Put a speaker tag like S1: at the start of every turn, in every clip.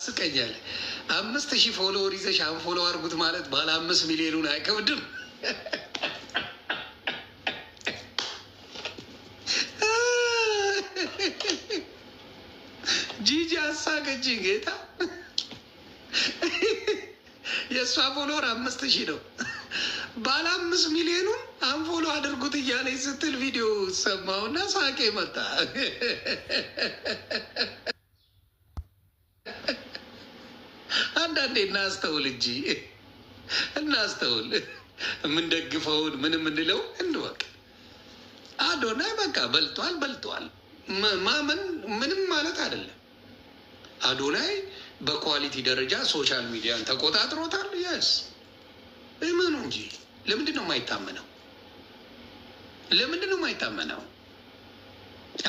S1: ታስቀኛለህ። 5,000 follower ይዘሽ unfollow አድርጉት ማለት ባለ 5 ሚሊዮኑን አይከብድም። ጂጂ አሳቀችኝ። ጌታ፣ የእሷ follower 5,000 ነው። ባለ 5 ሚሊዮኑን unfollow አድርጉት እያለች ስትል ቪዲዮ ሰማሁና ሳቄ መጣ። አንዳንዴ እናስተውል እንጂ፣ እናስተውል። የምንደግፈውን ምን የምንለው እንወቅ። አዶናይ በቃ በልጧል፣ በልጧል። ማመን ምንም ማለት አይደለም። አዶናይ በ quality ደረጃ social media ን ተቆጣጥሮታል። Yes፣ እመኑ እንጂ። ለምንድን ነው የማይታመነው? ለምንድን ነው የማይታመነው?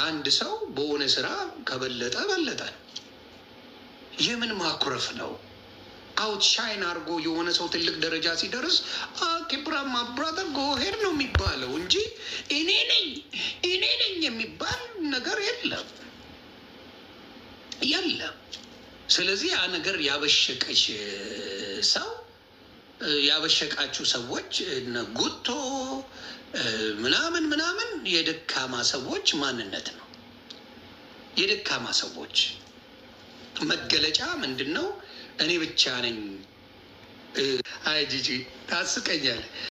S1: አንድ ሰው በሆነ ስራ ከበለጠ በለጠ። የምን ማኩረፍ ነው? Outshine አድርጎ የሆነ ሰው ትልቅ ደረጃ ሲደርስ "Okay my brother, go ahead" ነው የሚባለው እንጂ እኔ ነኝ፣ እኔ ነኝ የሚባል ነገር የለም፣ የለም። ስለዚህ ያ ነገር ያበሸቀሽ ሰው፣ ያበሸቃችሁ ሰዎች እነ ጉቶ ምናምን ምናምን የደካማ ሰዎች ማንነት ነው። የደካማ ሰዎች መገለጫ ምንድን ነው? እኔ ብቻ ነኝ። አይ ጂጂ ታስቀኛለህ።